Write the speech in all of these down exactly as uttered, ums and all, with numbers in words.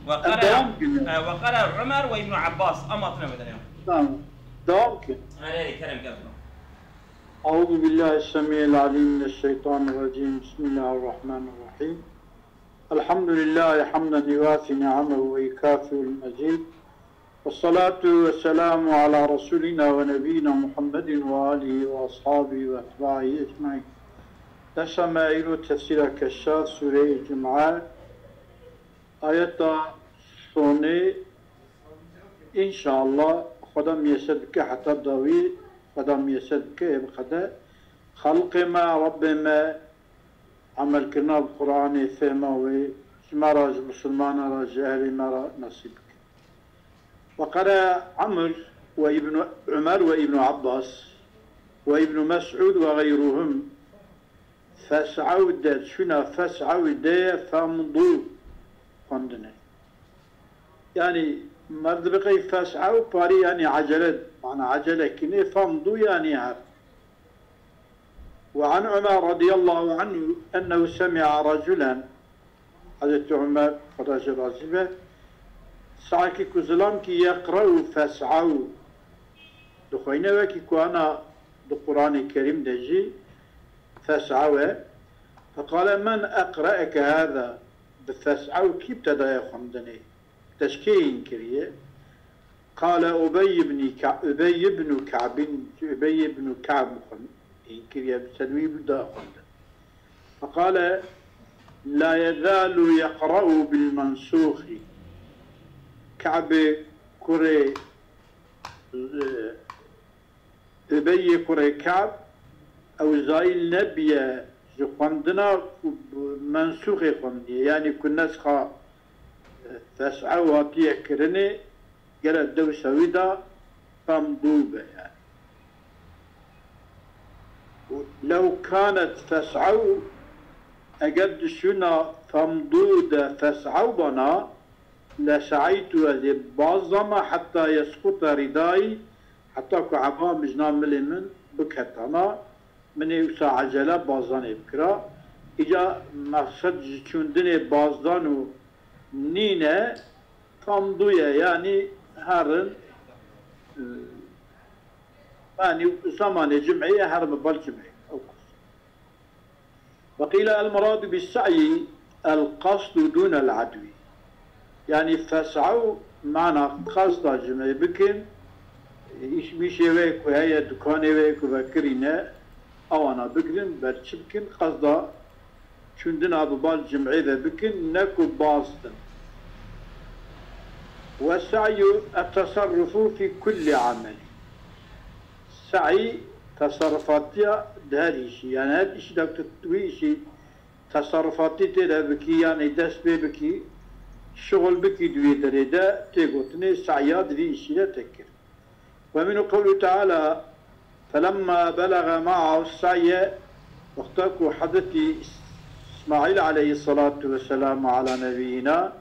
وقرأ، devam kin. E, وقرأ عمر وابن عباس. Ama hatırlamadım ya. Tamam. Devam kin. Hadi, hadi, Kerem, gel. أعوذ بالله السميع العليم من الشيطان الرجيم. بسم الله الرحمن الرحيم. الحمد لله حمدا يوافي نعمه ويكافئ المزيد. والصلاة والسلام على رسولنا ونبينا محمد وآله وأصحابه وأتباعه أجمعين. Dersa me îro tefsîra Keşşaf, Sûreyê Cum'e, ayeta sonê, înşallah, Xweda miyeser bike heta dawî, Xweda miyeser bike, ê bixede. Xalqê me, Rebbê me, emelkirina bi Qur'anê, fehma wê, ji me re, ji misilmanan re, ji ehlê me re nesîb bike. وقرأ عمر وابن عمر وابن عباس وابن مسعود وغيرهم فاسعوا de, çûna فاسعوا de ye فامضوا xwendine. Yani, mer dibe qey فاسعوا parî, yani, ecele, mana ecele kinê, فامضوا yani her. وعن عمر رضي الله عنه أنه سمع رجلا، Hezretî Umer, Xweda jê razî be, sahekî ku zilam kî يقرأ فاسعوا. Dixweyne wekî ku ana di Qur'anê Kerîm de jî فاسعوا e. فقال: من أقرأك هذا؟ Bi فاسعوا kî bi te daye xwendinê? Te ji kê hîn kiriye? قال: أبي بن كع-، أبي بن كعب، Ubey ibn Ka'b hîn kiriye, bi ser wî bû da xwendin. فقال: لا يزال يقرأ بالمنسوخ. Ka'bê kurê, e, Ubeyê kurê Ka'b, ew zayîl nebiye ji xwendina ku bi mensûxê xwendiye, yanî ku nesxa, e, fes'ew hatiye kirinê, gere dewsa wî de فامضوا be, yanî. û لو كانت فاسعوا, eger di şûna فامضوا de فاسعوا bana, لسعيت, ez ê bazdama, حتى يسقط ردائي, heta ku eba mijna milê min biketana, min ê wisa ecele bazdanê bikira. Îca mexsed ji çûndinê bazdan û nîne, فامضوا ye, yanî herin, e, yanî zemanê cum'ê ye, herin bi bal cum'ê. Ew qas. وقيل المراد بالسعي القصد دون العدو. Yanî fes'ew mana qasda cum'ê bikin, îş mîşê wê ku heye, dukanê wê ku vekirîne, ewana bigirin, ber çi bikin, qasda çûndina bi bal cum'ê ve bikin, ne ku bazdin. والسعي التصرف في كل عمل. Se'î, teserrufatiya di her îşî. Yani her îşî de tu wî îşî teserrufatî tê de bikî, yani dest pê bikî, şixul bikî di wî derê de, tê gotinê se'ya di vî îşî de tê kir. ومنه قوله تعالى: فلما بلغ معه السعي, wexta ku Hezretî Îsmaîl aleyhissalatu vesselam ala nebiyina,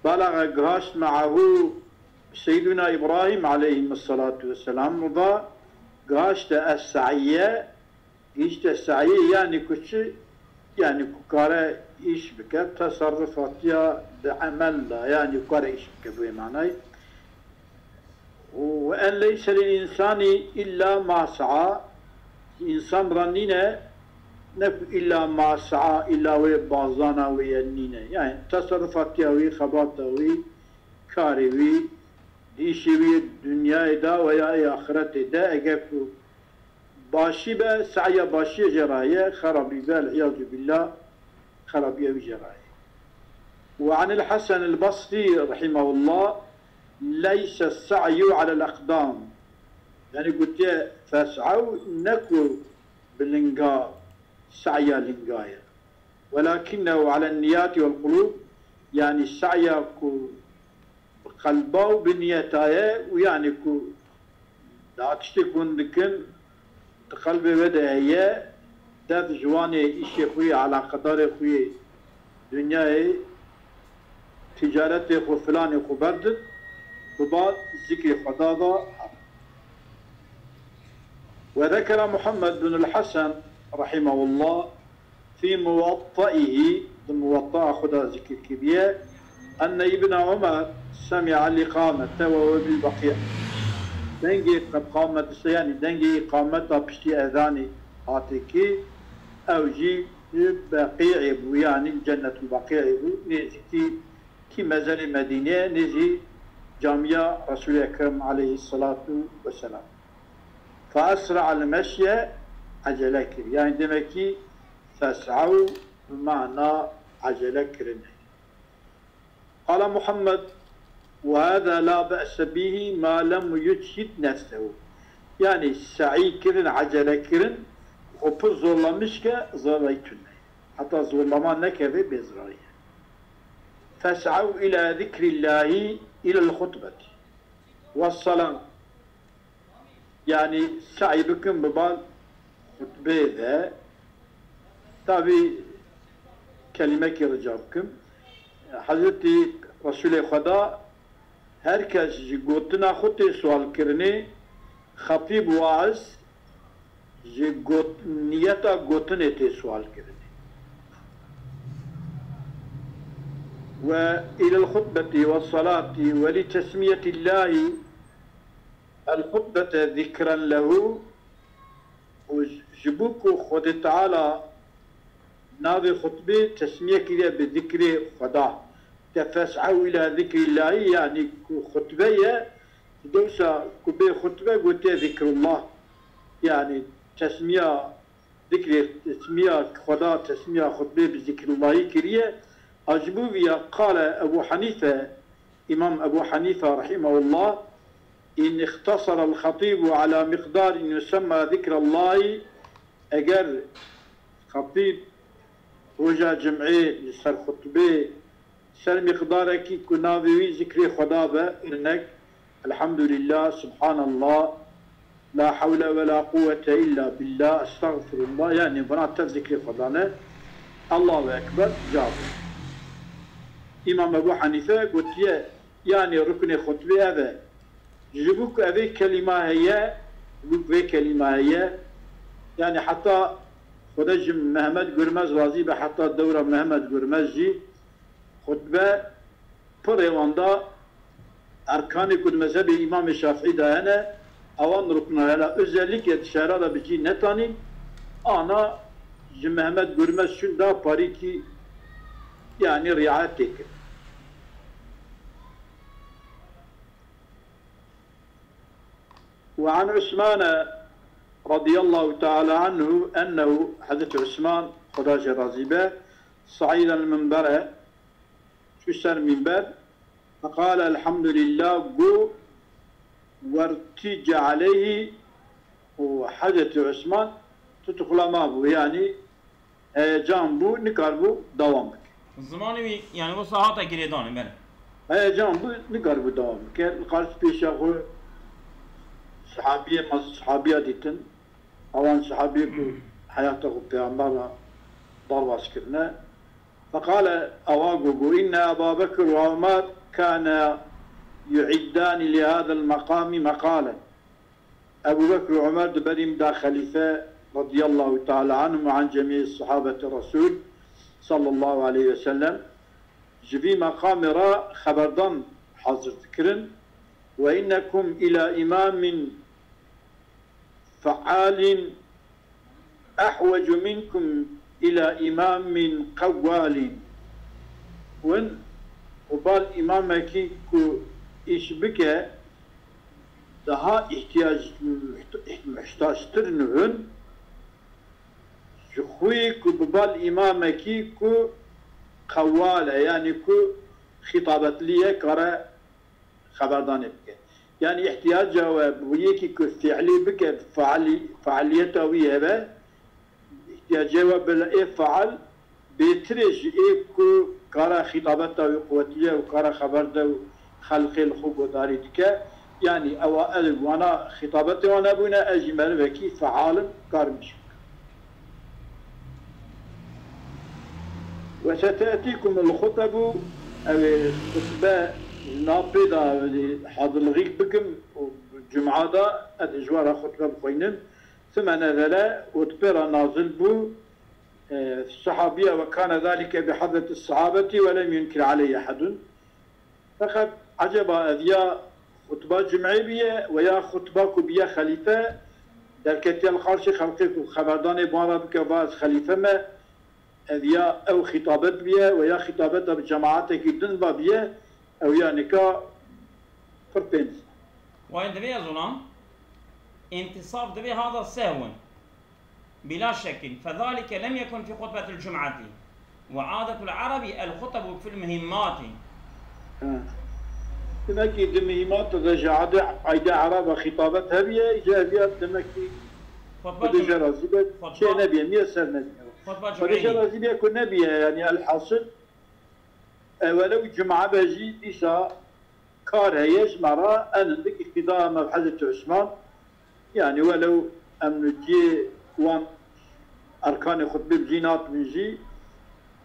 بلغ, gihaşt, معه, Seyyiduna Îbrahîm aleyhissalatu vesselam, ve gihaşte es-se'ye, gihişte se'yê, yanî ku çi, yanî ku kare îş bike, teserrufatiya di emel de, yanî ku kare îş bike, bi wê manayê. وأن ليس للإنسان إلا ما سعى, însan re nîne, ne ku إلا ما سعى, îlla wê bazdana wê ye, nîne. Yani teserrufatiya wî, xebata wî, karê wî, di îşê wî yê dinyayê de veya yê axiretê de, eger ku başî be, se'ya başiyê jê re ye, xerabî be, العياذ بالله, xerabiya wî jê re ye. وعن الحسن البصري رحمه الله: ليس السعي على الأقدام. Yani gotiye fes'ew ne ku bi linga, se'ya linga ye. ولكنه على النيات والقلوب, yani se'ya ku bi qelba û bi niyeta ye û yani ku da tiştê ku hûn dikin di qelbê we de heye, dev ji wanê îşê xwe yê, eleqedarê xwe yê dinyayê, tîcaretê xwe, filanê xwe berdin, bi ba zikrê Xweda de hebin. وذكر محمد بن الحسن رحمه الله في موطئه, di Muwettaa xwe de zikir kiriye, أن ابن عمر سمع الإقامة وهو بالبقيع. Dengê qamete, yanî dengê îqameta piştî ezanê hatê kê, ew jî li Beqî'ê bû, yanî Cennetul Beqî'ê bû, nêzîkî kî mezelê Medîneyê, nêzî camiya Resûlê Ekrem aleyhisselatu vesselam. فأسرع المشي, ecele kir. Yanî demekî fes'ew bi mana ecele kirine. قال محمد: وهذا لا بأس به ما لم يجهد نفسه. Yanî se'î kirin, ecele kirin, xwe pir zorlamiş ke zerarî tune. Heta zorlama nekeve bêzirarî ye. فاسعوا إلى ذكر الله إلى الخطبة والصلاة. Yanî se'y bikin bi bal xutbê de. Tabî kelîmekî rica bikim. Hezretî Resûlê Xweda her kes ji gotina xwe tê sualkirinê, xetîb, waiz ji got-, niyeta gotinê tê sualkirinê. وإلى الخطبة والصلاة ولتسمية الله الخطبة ذكرا له, û ji bo ku Xwedê Teala navê xutbê tesmiye kiriye bi zikrê Xweda. Te fes'ew îlâ zikrîllahî, yanî ku xutbe ye, dewsa ku bê xutbe gotiye zikrullah. Yanî tesmiya zikrê, tesmiya Xweda, tesmiya xutbê bi zikrullahî kiriye. A ji bo vî ya qale Ebu Hanife, Îmam Ebu Hanife rahimehullah, إن اقتصر الخطيب على مقدار يسمى ذكر الله, eger xetîb roja cim'ê li ser xutbê ser miqdarekî ku navê wî zikrê Xweda be, örnek, Elhamdülillah, Subhanallah, La hewle ve la quwwete illa billah, Estağfirullah, yanî vana tev zikrê Xweda ne, Allahu Ekber, ca be. Îmam Ebu Hanife gotiye, yanî ruknê xutbê ev e. Ji bo ku evê kelîma heye, ji bo ku vê kelîma heye, yanî heta Xweda ji Mehmet Gurmez razî be, heta dewra Mehmet Gurmez jî xutbe pir êwan da erkanê ku di mezhebê Îmamê Şafîî de hene, ewan rukna hela, özellikle di şehra de bi cî netanîn, ana ji Mehmet Gurmez şûn da parîkî, yanî riayet tê kir. وعن عثمان رضي الله تعالى عنه أنه, Hezretî Usman, Xweda jê razî be, صعد المنبر, çû ser mînber, فقال الحمد لله, got, وارتج عليه, û Hezretî Usman tutuklama bû, yanî heyecan bû, nikaribû dewam bike. Zimanê wî, yanî, wisa hate girêdanê, belê. Heyecan bû, nikaribû dewam bike. Li qarşî pêşiya xwe sihabiyê, mezin sihabiya dîtin. Ewan sihabiyê ku heyata xwe Pêxember re derbas kirine. فقال, ewa got, got, إن أبا بكر وعمر كانا يعدان لهذا المقام مقالا. Ebu Bekr û Umer di berî min de xelîfe, radiyallahu teala anhum ve an cemî sahabeti Resul, sallallahu aleyhi ve sellem, ji vî meqamê re xeberdan hazir dikirin. Ve innekum ila imamin fealin ehwecu minkum ila imamin qewwalin. Win û bal îmamekî ku îş bike, daha îhtiyac, muhtaçtir nûn ji xwî ku bi bal îmamekî ku qewwal e, yanî ku xîtabetlî ye, kare xeberdanê bike. Yanî îhtiyaca we bi yekî ku fiilî bike, fiilî, fiiliyeta wî hebe, îhtiyacê we bi ê faal bêtir e ji ê ku kara xîtabeta wî quwetli ye û kara xeber de û xelqê li xwe guhdarî dike. Yanî ewa ez wana xîtabetê wan hebûne, ez jî merivekî feal im, karim îş bikim. Ve sete'tîkumul xutebu, ew ê xutbe ji nav pê de hazirlixîk bikim û cum'a de ez ê ji we re xutbe bixwînim. Thumme nezele, û di pê re nazil bû, e, sahabiya, ve kane zalike bi hezreti sahabeti ve lem yunkir aleyhi ehedun. Feqet eceba ev ya xutba cumê bûye we ya xutba ku bûye xelîfe, derketiye li qarşî xelkê ku xeberdanê bi wan re bike, va ez xelîfe me, ev ya ew xîtabet bûye we ya xîtabeta bi cemaetekî din ve bûye, ew ya nika pir pê nizam. Wayê divê ez olam, intisaf divê hada sehwin. بلا شك، فذلك لم يكن في خطبة الجمعة، وعادة العرب الخطب في المهمات. Ha. Demek ki di mihîmat de ji ade, ayda Eraba xîtabet hebiye, îca hebiya demek ki Xutba Xwedê jê cumê. Razî be, Xutba, çê nebiye, miyeser nebiye. Xutba Xwedê jê cumê. Razî be ku nebiye, yani elhasil, e, welew cuma be jî dîsa kar heye ji me re, en hindik îqtîdaya me bi Hezretî Osman, yani welew em cihê wan erkanê xutbê bi cî natibin jî,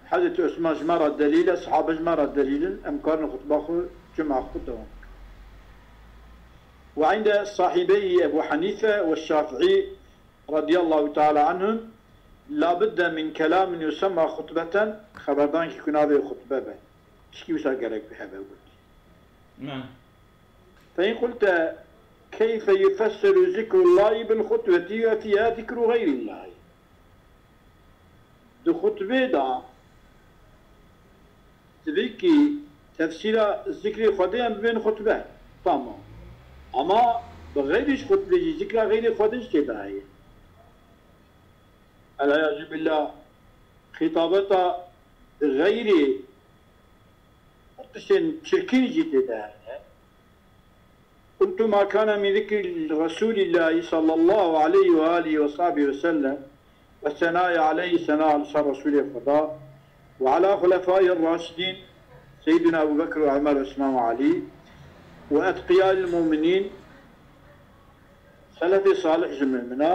Hezretî Osman ji me re delîl e, sahabe ji me re delîl in, em karin xutba xwe, cuma xwe dewam bikin. وعند صاحبي أبو حنيفة والشافعي رضي الله تعالى عنهم لا بد من كلام يسمى خطبة، xeberdankî ku navê xutbe be. Tişkî wisa gerek bi hebe gotî. Ne. فإن قلت كيف يفسر ذكر الله بالخطبة وفيها ذكر غير الله؟ Di xutbê de divê kî tefsîra zikrê Xwedê em bibên xutbe. Tamam. Ama bi xeyrî ji xutbê jî zikra xeyrê Xwedê jî tê de heye. Eleyazûbillah, xîtabeta xeyrê tiştên çirkîn jî tê de hene. قلت ما كان من ذكر رسول الله صلى الله عليه وآله وصحبه وسلم والثناء عليه، ثناء لسر رسول خدا وعلى خلفائه الراشدين سيدنا أبو بكر وعمر وعثمان وعلي وأتقياء المؤمنين سلف صالح ji mumina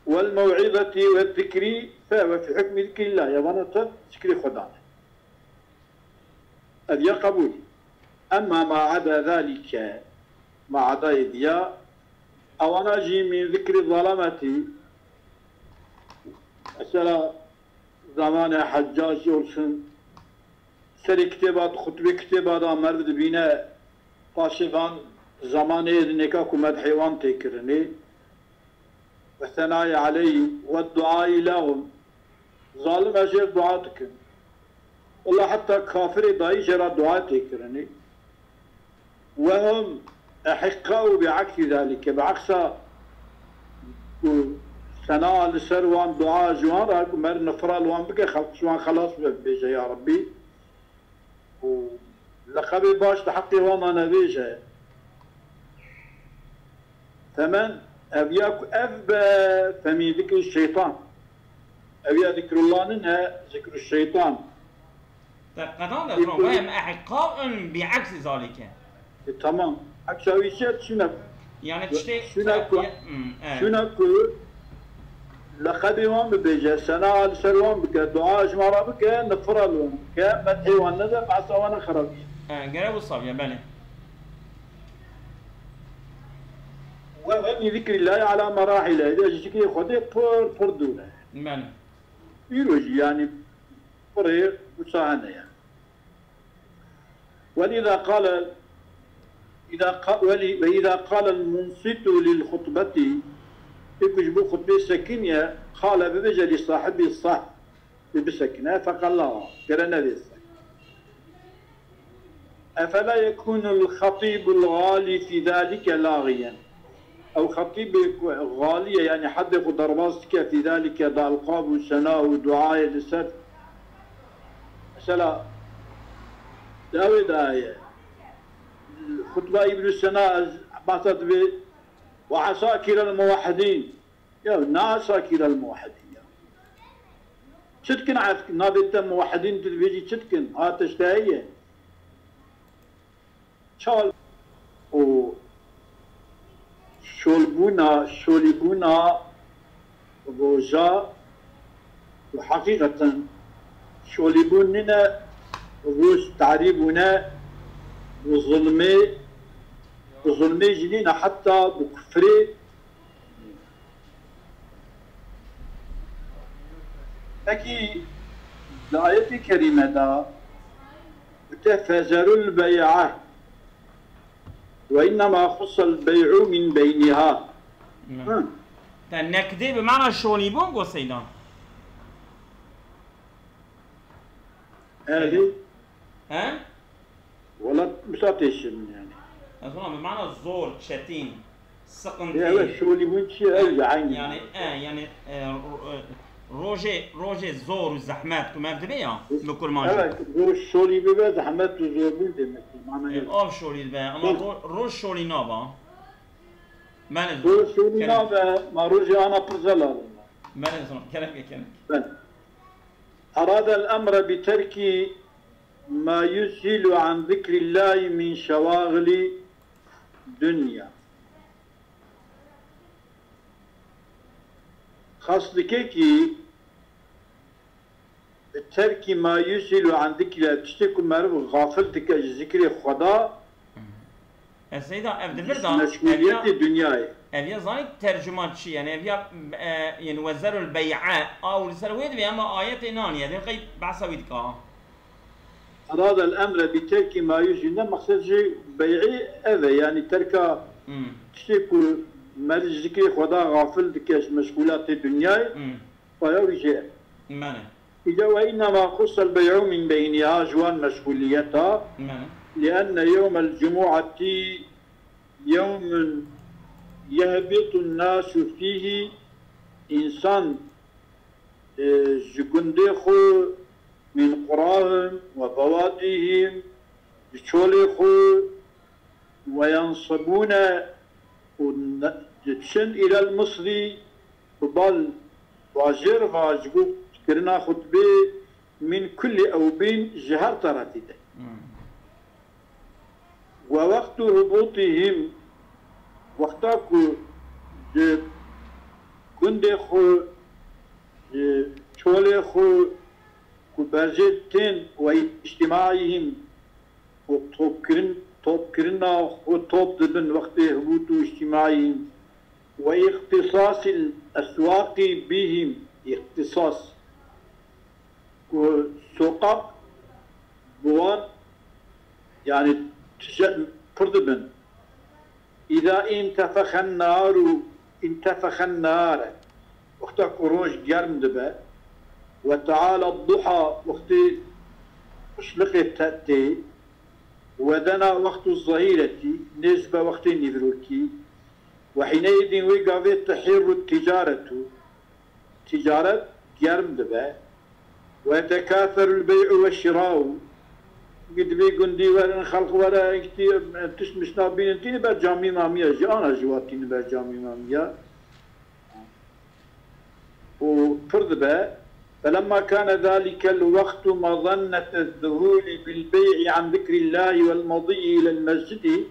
والموعظة والذكر فهو في حكم ذكر الله، ya vana tev zikrê Xweda ne. Ev ya qebûl. Emma ma ada zalike, ma adayê diya, ewana jî min zikrî zalametî, mesela zamanê Heccac olsun, serê kitêba, xutbê kitêba da merv dibîne, paşê van zamanê êdinêka ku medhê wan tê kirinê, ve senayê aleyhim ve duayî lehum. Zalim e jê dua dikin. Wela heta kafirê dayî jê re dua tê kirinê. Ve hum ehiqqaû bi aksî zalike. Bi aksa ku sena li ser wan dua ji wan re ku mer nifra li wan bike, xelk ji wan xelas bibe, bibêje, ya Rebbî. û leqebê baş di heqê wan de nebêje. Femen, ev ya ku ev be, femî zikri şeytan. Ev ya zikrullah nine, zikru şeytan. Te qedan de Ê, Turan, ku- ve em ehiqqaun bi aksi zalike. E, tamam. Aksa wî çi ye? Şuna ku. Yani tiştê Şuna ku. Hmm, evet. Şuna ku leqebê wan bibêje, sena li ser wan bike, dua ji me re bike, nifira li wan bike, medhê wan nede, behsa wan nexerabiye. E, gere wisa biye, belê. Ve, ve min zikrillahi ala merahile. Êdî ji zikrê Xwedê pir, pir dûr e. Belê. Îro jî, yani, pirê wisa hene, yani. ولذا قال، إذا ق-، ول-، وإذا قال المنصت للخطبة، ê ku ji bo xutbê sekiniye, qale bibêje li sahibî sah, bi bisekine, feqala, gere nevêse. أفلا يكون الخطيب الغالي في ذلك لاغيا؟ Ew xetîbê ku xalî ye, yani hedê xwe derbas dike, fî zalike, di elqab û sena û duayê li ser, mesela, di ew ê de heye. Xutba Îbnü Sena ez behsa dibê, "Ve asakîrel muwahhidîn." Ya ne asakîrel muwahhidîn ya. Çi dikin, navê te muwahhidîn tu dibêjî çi dikin? Ha tiştê heye. Çal û şolbûna, şolîbûna roja û heqîqeten şolîbûn nîne, roj tarî bûne, bi zulmê, bi zulmê jî nîne, heta bi kufrê. Pekî di ayetê kerîme de Te fezerul bey'a. Ve innema xussal bey'u min beyniha. Hı. Te nekdê bi mana şolîbûn got Seydan. Erê. He? Wela, misa têşin yani. Ez ona bi mana zor, çetin, sıkıntı. Ya, evet, şolîbûn çi ye? Ew ya, aynı. Yani, e, yani, e, ro-, e, rojê, rojê zor û zehmet ku mev dibe ya, bi kurmancî. Evet, bu şolî bibe, zehmet û zorbûn demek. Mana E, yok. Av şolî dibe, ama Hı. ro-, roj şolî naba. Mene zor. Roj şolî Kerem. Nabe, ma rojê ana pirzel alın. Mene zor, kerem ke kerem. Ben. Arada el emre bi terki ma yushilu an zikrillahi min şevaxili dunya. Xas dike ki bi terkî ma yushilu an zikrillahi, tiştê ku meriv xafil dike ji zikrê Xweda, Ez Seyda, ev di vir de, ev ya, meşguliyetê dinyayê. Ev ya zanî tercuma çi? Yani ev ya, e, yani wezerul bey'e, a û li ser wê dibe, ama ayetê naniye, dê qey behsa wî dika. Arada el emre bi terki ma yushilu, ne, maqsed ji bey'î ev e, yani terka Hmm. tiştê ku meriv ji zikrê Xweda xafil dike, ji meşgulatê dinyayê, Hmm. paya wî jê. Mene. Îde ve innema xussel bey'u min beyniha, ji wan meşguliyeta. Mene. Lienne yewmel cumu'ati yewmun yehbitun nasu fihi, insan, e, ji gundê xwe, min qurahim ve bewadihim, ji çolê xwe, ve yensibûne û ne-, diçin îlel Misrî, bi bal bajêr va ji bo kirina xutbê min kulli ewbîn ji her tarafî de. Hmm. Ve wextu hubûtihim, wexta ku ji gundê xwe, ji çolê xwe ku berjê tên ve îctimaihim, û topkirin, topkirina xwe top dibin wextê hibût û îctimaî, ve îxtîsasil eswaqî bîhîm, îxtîsas, ku soqaq bi wan, yani tije-, pir dibin. Îza întefexen nâru, întefexen nâre. Wexta ku roj germ dibe. Ve teala duha, wextê qişliqê te tê. Ve dena wextu zehîretî, nêz be wextê nîvrokî. Ve hîneyê din wê gavê tehîrru ticaretu. Ticaret germ dibe. Ve yetekâtherul bey'u ve şirau. Gidibê gundî werin, xelq were, tişt mişna bînin, tîni ber camî mamiya jî, ana jî wa tîni ber camî mamiya. Û pir dibe. Felemma kâne zâlikel wextu mezennete zuhûlî bil bey'i an zikrillâhi vel mediyyi ilel mescidi.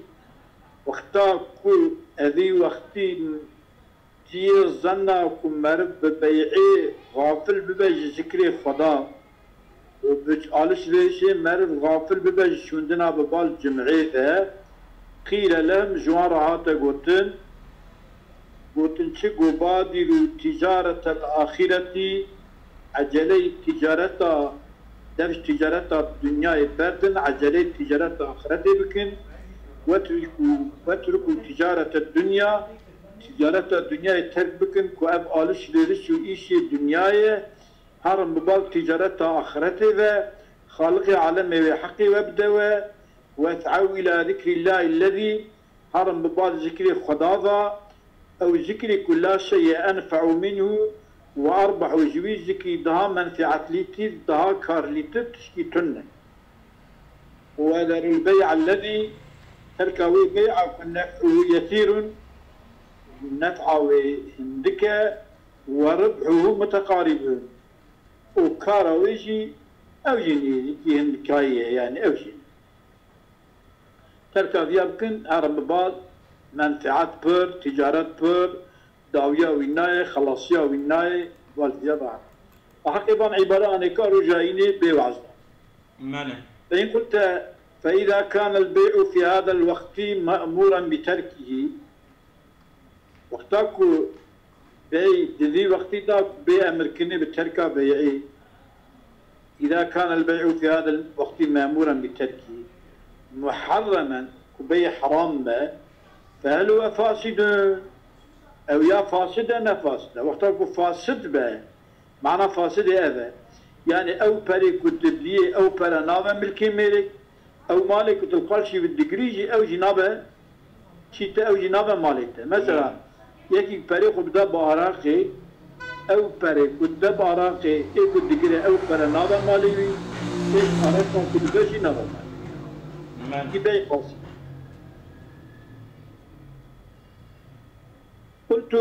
Wexta ku evî wextî Tiyê zenna ku meriv bi bey'ê xafil bibe ji zikrê Xweda û bi alişverişê meriv xafil bibe ji şûndina bi bal cim'ê de, qîle lehum, ji wan re hate gotin, gotin çi, go badîrû tîcaretel axîretî, eceleyî tîcareta, dev ji tîcareta dinyayê berdin, eceleyî tîcareta axîretê bikin, wetrikû, wetrikû tîcarete dinya, Tîcareta dinyayê terk bikin ku ev alişvêriş û îşê dinyayê herin bi bal tîcareta axretê ve, Xaliqê alemê wê heqê we bide we, wes'ew îlâ zikrîllâhîllezî, herin bi bal zikrê Xweda ve, ew zikrê ku la şey'e enfe'u minhu ve erbahu, ji wî zikrî daha menfeatlîtir, daha karlîtir tişkî tune. Wezerul bey'ellezî, terka wê bey'a ku nef'uhu yesîrun, nef'a wê hindik e, we ribhuhu muteqarîbun, û kara wê jî ew jî nêzîkî hindikayî ye, yani ew jî. Terka viya bikin, herin bi bal, menfeat pir, tîcaret pir, dawiya wî nayê, xelasiya wî nayê, bal viya biherin. Bi heqê van îbare anêka roja înê bê wezna. Mele. Fe in qulte, fe îza kânel bey'u fî hâzel wextî me'mûren bi terkihî. Wexta ku bey di vî wextî de bê emir kirinê bi terka bey'ê. إذا كان البيع في هذا الوقت مأمورا بتركه محرما، ku beyê heram be, فهل هو فاسد؟ Ew ya fasid e, ne fasid e. Wexta ku fasid be, mana fasidê ev e. Yani ew perê ku tu diyê, ew pere nabe milkê mêrik, ew malê ku tu li qal şî digirî jî, ew jî nabe çî te, ew jî nabe malê te. Mesela, yekî perê xwe bide bi araqê, ew perê ku dide bi araqê, ê ku digire, ew pere nabe malê wî, ê araqa ku dibe jî nabe malê wî. Kî bey qasî. قلت،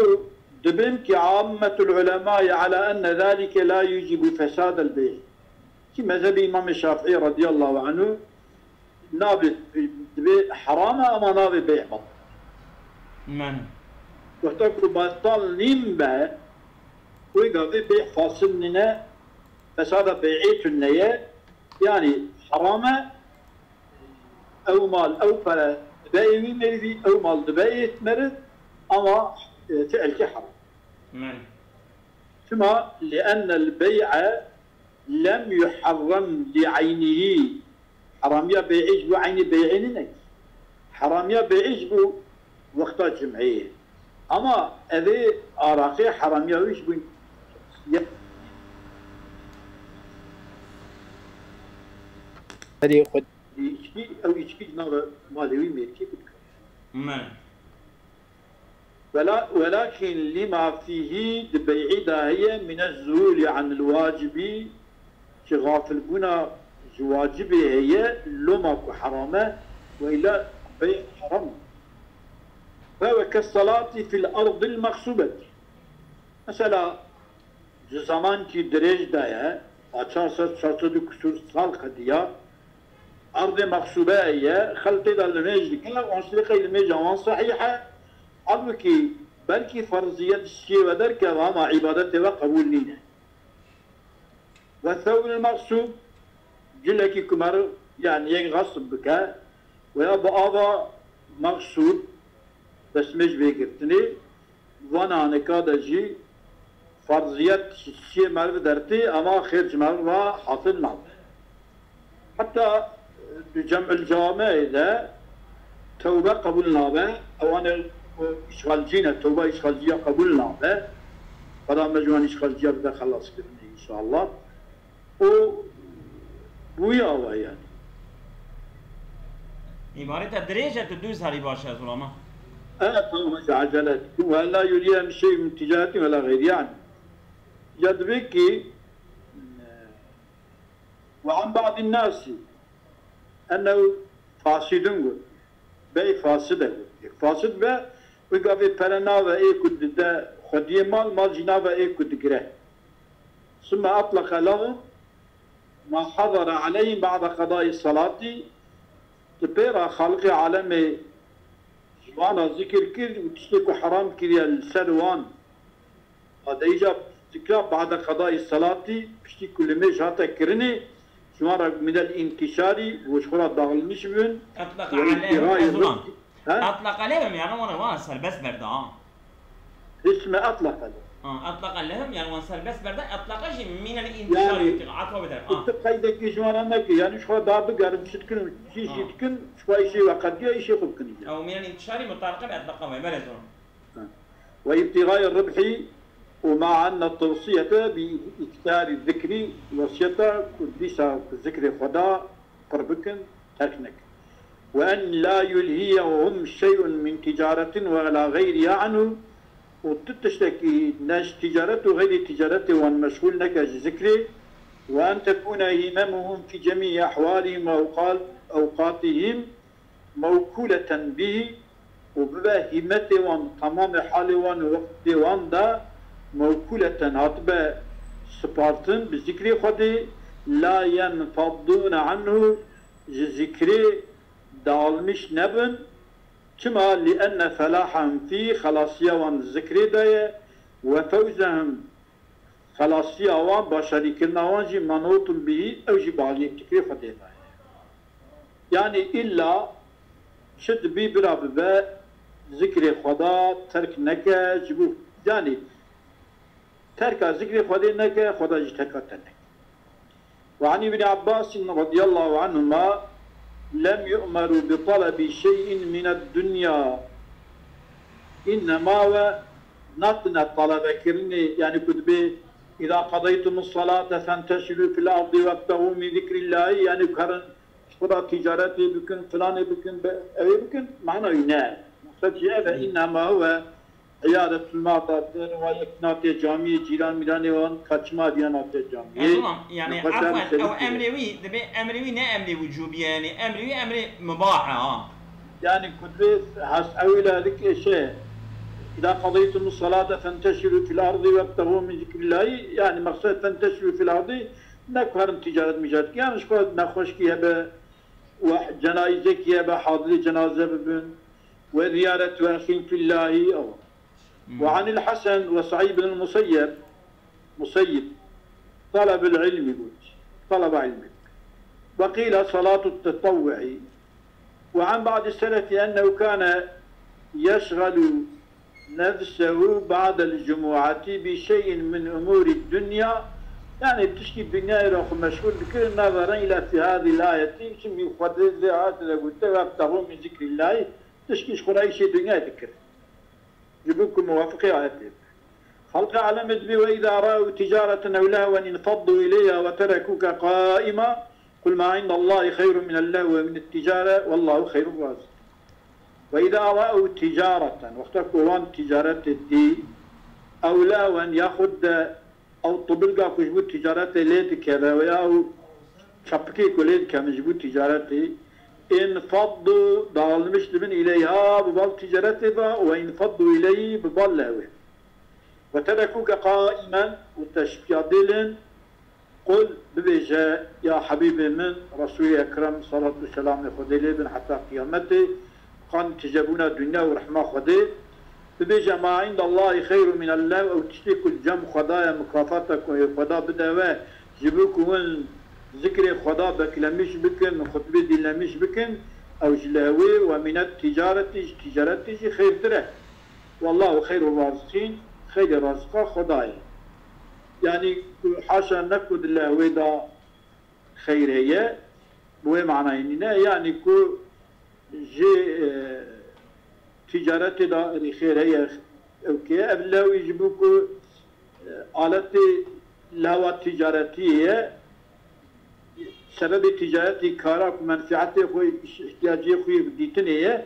dibêm ki عامة العلماء على أن ذلك لا يوجب فساد البيع. Ki mezhebê Îmamê Şafîî radiyallahu anhu nabê, dibê heram e ama nabê beyh batil. Men. Wexta ku batal nîn be, wê gavê beyh fasil nîne, fesada bey'ê tune ye, yani heram e, ew mal, ew pere dibe ê wî merivî, ew mal dibe ê meriv, ama, e, fiilkî heram. Men. Çima? لأن البيع لم يحرم لعينه. Heramiya bey'ê ji bo eynî bey'ê nîne. Heramiya bey'ê ji bo wexta cim'ê ye. Ama evê araqê heramiya wî ji bo berê xwe îçkî, ew îçkî ji nava malê wî mêrkê bidike. Men. ولا، ولكن لما فيه، di bey'î de heye, من الذهول عن الواجب، ji xafilbûna ji wacibê heye, loma ku heram e, weyla bey heram e. Ve, وكالصلاة في الأرض المغصوبة. Mesela, ji zemankî dirêj de ye, a çar sed, çar sed û kusûr sal qediya, erdê mexsûbe ye, xelk tê de limêj dike, onsê qey limêja wan sehîh e, halbûkî belkî ferziyet ji cihê we derkeve, ama îbadetê we qebûl nîne. Ve thewbul mexsûb, cilekî ku meriv, yani yek xesb bike, veya bi ava mexsûb, destmêj bê girtinê, Vana nika de jî ferziyet ji çiyê meriv dertê, ama xêr ji meriv re hasil nabe. Heta di cem'il cameyê de tewbe qebûl nabe, ewanê ku îşxalcî ne, tewba îşxalciya qebûl nabe. Xweda me ji wan îşxalciya bide xelaskirinê înşallah. û bûye ava yani. Îbareta dirêj e, tu dû zarî baş e, ez rama. Evet, tamam, hadi acele et. Ve la yuriye min şey min ticaretin ve la gayri yani. Ya dibe ki, ve an ba'din nasi ennehu fasidun got. Bey fasid e got. Fasid be, wî gavê pere nave ê ku dide xwediyê mal, mal jî nave ê ku digire. Sümme atlaqa lehum ma hazara aleyhim ba'de qadayî salatî, di pê re Xaliqê alemê ji wan re zikir kir û tiştê ku heram kiriye li ser wan. Hadeyî ca zikra ba'de qadayî salatî, piştî ku limêj hate kirinê, ji wan re minel întişarî, ji xwe re dağılmış bibin. Etlaqa ve aleyhim, intihai ez wan. Rızkî. He? Etlaqa aleyhim, yani wan, wan serbest berda, ha. Ismi etlaqa lehum. Ha, etlaqa lehum, yani wan serbest berda, etlaqa jî minel întişarî. Yani, atfa bide, ha. Îşte qeydekî ji wan re neke, yani ji xwe da bigerin, çi dikin, çi, ha, işî dikin, ji xwe işê we qediya, işê xwe bikin. Ew minel întişarî mutaliqe bi etlaqa ve, belê zor. وابتغاء الربح، ومع أن التوصية بإكثار الذكر، wesiyeta ku dîsa zikrê Xweda pir bikin, terk nekin. وأن لا يلهيهم شيء من تجارة ولا غيرها عنه، û tu tiştekî ne ji ticaret û xeyrî ticaretê wan meşxûl neke ji zikrê. وأن تكون هممهم في جميع أحوالهم وأوقاتهم mewkûleten bihî û bibe hîmetê wan, temamê halê wan û wextê wan de mewkûleten hatibe sipartin bi zikrê Xwedê, la yenfaddûne anhu, ji zikrê dağılmış nebin. Çima? Li enne felahahum fî, xelasiya wan zikrê de ye, we fewzehum, xelasiya wan, başarîkirina wan jî, menûtun bihî, ew jî bi aliyê fikrê Xwedê de ye. Yanî îlla çi dibî bira bibe, zikrê Xweda terk neke, ji bo, yanî terka zikrê Xwedê neke, Xweda jî terka te neke. وعن ابن عباس رضي الله عنهما لم يؤمروا بطلب شيء من الدنيا، إنما we natine talebe kirinê, yani ku dibê إذا قضيتم الصلاة فانتشروا في الأرض وابتغوا من ذكر الله, yani ku herin ji xwe re ticaretê bikin, filanê bikin, be-, ew ê bikin, mana wî ne. Meqsed jî ev e, إنما we عيادة المرضى, wa yek nate camiyê, cîran mîranê wan ka çima diya nate camiyê. Erdoğan, yani, afwen, ew emrê wî, dibê emrê wî ne emrê wicûbî ye, yani emrê wî emrê mubah e, ha. Yani ku dibê has ewî le dik êşe, إذا قضيتم الصلاة فانتشروا في الأرض وابتغوا من ذكر الله, yani meqsed فانتشروا في الأرض ne ku herin ticaret micaret, yani ji xwe nexweşkî hebe, we cenayizekî hebe, hazirê cenaze bibin, وزيارة أخ في الله, ew. وعن الحسن وسعيد بن المسيب، مسيب، طلب العلم, got, طلب علم. وقيل صلاة التطوع. وعن بعض السلف أنه كان يشغل نفسه بعد الجمعة بشيء من أمور الدنيا, yani tiştî dinyayê re xwe meşgûl dikir, نظرا إلى في هذه الآية, çimkî Xwedê vê ayetê de gote, وابتغوا من ذكر الله, tiştî ji xwe re îşê dinyayê dikir. Ji bo ku muwafiqê ayetê be. Xelqê alemê dibê, وإذا رأوا تجارة أو لهوا انفضوا إليها وتركوك قائما، قل ما عند الله خير من اللهو ومن التجارة والله خير الرازقين. وإذا رأوا تجارة, wexta ku wan ticaretê dî, أو لهوا, yaxud de ew tubilga ku ji bo ticaretê lê dikeve, veya ew çapikê ku lê dikevin ji bo ticaretê, انفضوا, dağılmış dibin, إليها, bi bal ticaretê ve, وانفضوا إليه, bi bal lehwê. وتركوك قائما, û te ji piya dêlin, قل, bibêje, ya Habîbê min, Resûlê Ekrem, salat û selamê Xwedê lê bin, heta qiyametê, qan tijebûna dinya û rehma Xwedê, bibêje, ما عند الله خير من اللهو, ew tiştê ku li cem Xweda ye, mukafata ku Xweda bide we, ji bo ku hûn zikrê Xweda beklemîş bikin, xutbê dînlemîş bikin, ew ji lehwê, ومن التجارة, ji ticaretê jî xêrtir e. والله خير الرازقين, xeyrê raziqa Xweda ye. Yanî ku haşa ne ku di lehwê de xeyr heye, bi wê manayê nîne, yanî ku ji, e, ticaretê de erê xêr heye, ew kê, ev lewî ji bo ku, e, aletê lewa ticaretiyê ye, sebebê ticaretî kara ku menfiatê xwe, ihtiyaciyê xwe yê dîtinê ye,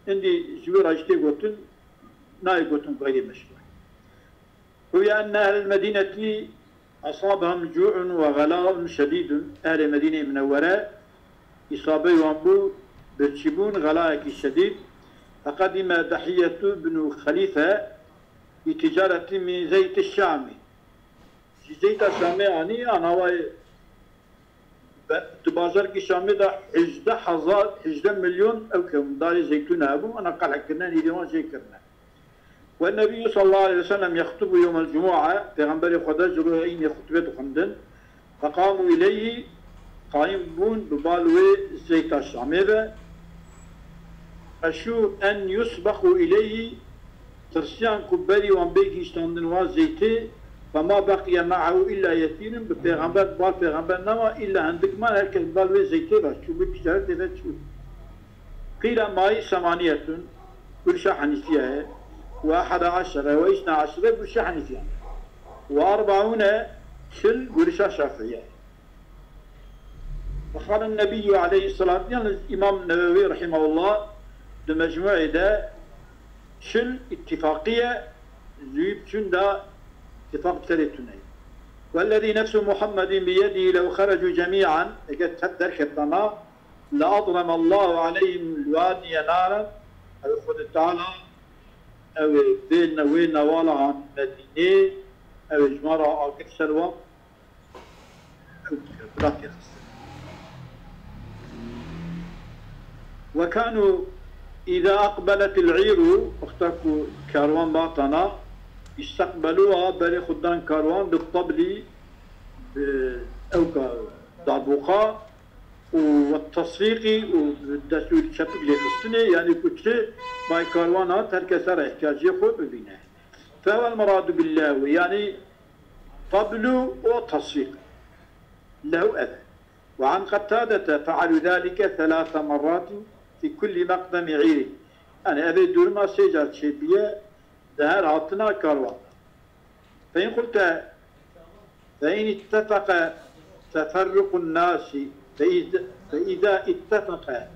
hindî ji wê re jî tê gotin, nayê gotin xeyrê meşru. روي أن أهل المدينة أصابهم جوع وغلاء شديد. Ehlê Medîneyê Minewwere îsabey wan bû birçîbûn, xelayekî şedîd. فقدم دحية بن خليفة بتجارة من زيت الشام. Ji zeyta Şamê anî, ana wayê Be-, di bajarkî Şamê de hejdeh hezar, hejdeh milyon ew kewm darê zeytûne hebû, ana qelh kirine, nîvê wan jê kirine. والنبي صلى الله عليه وسلم يخطب يوم الجمعة, Pêxemberê Xweda ji roja Îdê xutbê dixwendin. فقاموا إليه, qayîm bûn bi bal wê zeyta Şamê ve. خشوا أن يسبقوا إليه, tirsiyan ku berî wan bê gihîştandin wan zeytê, فما بقي معه إلا يسير, bi pêxember, bi bal pêxember nema, îlla hindik man, her kes bi bal wê zeytê ve çû, bi ticaretê ve çû. قيل مائي ثمانية, gurişa Henîfiye ye, وأحد عشر وإثنى عشر, gurişa Henîfiye ye, وأربعون, çil, gurişa Şafiiye ye. وقال النبي عليه الصلاة, yalnız İmam Nevevi rahimehullah di Mecmuê de çil îttifaqî ye, zûyî biçûn de îttifaq serê tune ye. والذي نفس محمد بيده لو خرجوا جميعا, eger tev derketana, لأضرم الله عليهم الوادي نارا, ew Xwedê Teala, ew ê vê ne-, wê newala Medînê, ew ê ji me re agir ser wan وكانوا إذا أقبلت العير, wexta ku kerwan batana, استقبلوها, berê xwe dan kerwan, بالطبل, bi ewka darboqa, û والتصفيق, û bi dest û çepik lêxistinê, yanî ku çi bay kerwan hat, her kes her ihtiyacê xwe bibîne. فهو المراد باللهو, yanî طبل و تصفيق. Lew ev e. Ve an Qetadete fealu zalike thelâthe merratin fî kulli meqdemi îrî. Yani ev ê duruma sê car çêbiye di her hatina karwan de. Fe in qulte, fe in ittefeqe teferruqun nasi, fe iz-, fe izâ ittefeqe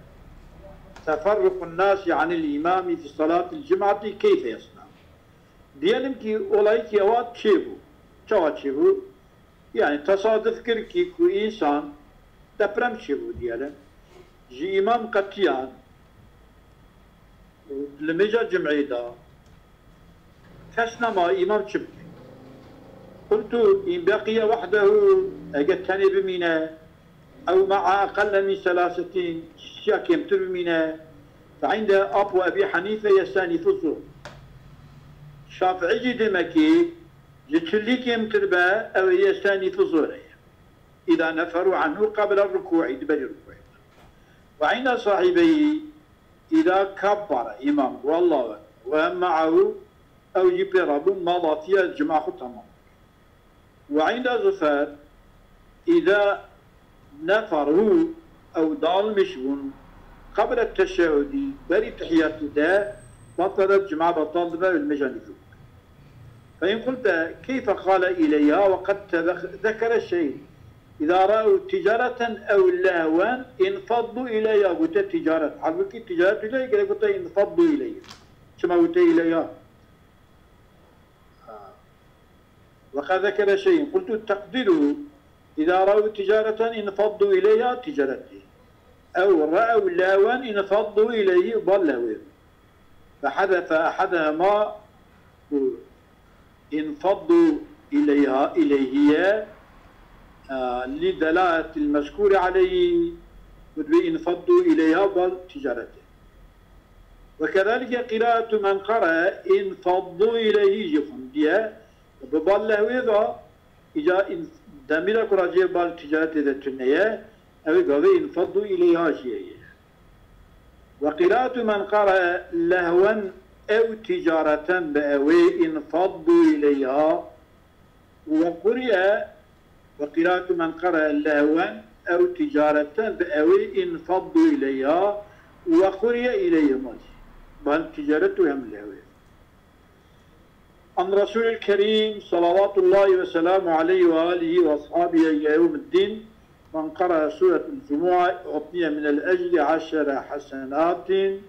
teferruqun nasi anil îmamî fi salâtil cum'atî keyfe yesna? Diyelim ki olayî ki ewa çêbû. Çawa çêbû? Yani tesaduf kir ki ku însan deprem çêbû diyelim. Ji îmam qetiyan, li mêja cum'ê de kes nema, îmam çi bike? Qultu in beqiye wahdehu, eger tenê bimîne, ew ma'a aqelle min selasetin, siya kêmtir bimîne, fe inde ap û Ebî Henîfe yestenifu zuhr. Şafi'î jî demekî ji çilî kêmtir be, ew ê yestenifu zuhr ye. Îza neferû anhu qebla rukû'î, di berî rukû'ê de. Ve inda sahibeyî, îza kabbara, îmam got Allahu Ekber, ve hum ma'ahu, ew jî pê re bûn, mada fiha, cuma xwe temam. Ve inda zufer, îza neferû, ew dalmiş bûn, qebla teşehhudî, berî tehiyatî de, batalet, cuma betal dibe, û li mêja nîvûk. Fe in qulte keyfe qale ileyha ve qed tezek-, zekere şey. Îza ra'u ticareten ew lehwen infaddu ileyha, gote ticaret. Halbukî ticaret wile, gerek gote infaddu ileyha. Çima gote ileyha? Ha. Ve qed zekere şeyin. Qultu teqdiru, îza ra'u ticareten infaddu ileyha ticareti. Ew ra'u lehwen infaddu ileyhi, bal lehwê. Ve hadefe ahadehuma, ku infaddu ileyha, ileyhiye, e, li delaletil mezkûri aleyhi, ku dibê infaddu ileyha bal ticareti. Ve kezalike qiraatu men qara infaddu ileyhi jî xwindiye, bi bal lehwê ve, îca in-, demîra ku racê bal ticaretê de tune ye, ew ê gavê infaddu ileyha jî heye. Ve qiraatu men qara lehwen ew ticareten bi ewê infaddu ileyha. Ve quriye, ve qiraatu men qara lehwen ew ticareten bi ewê infaddu ileyha. Ve quriye ileyhima jî. Bal ticaret û hem lehwê. An Resulil Kerim, salavatullahi ve selamu aleyhi ve alihi ve ashabihi ile yevmiddin, men qara suretul Cumu'a, u'tiye minel ecri aşere hasenatin,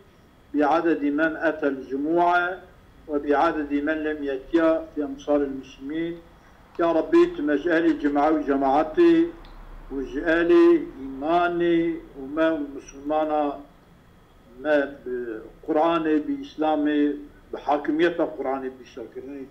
bi adedi men etel cumu'a, ve bi adedi men lem yetiya fi emsaril muslimin. Ya Rabbi, tu me ji ehlî cuma û cemaatê û ji ehlî îmanê û me û misilmana me bi Qur'anê, bi Îslamê, bi hakimiyeta Qur'anê, bi îşakirinê,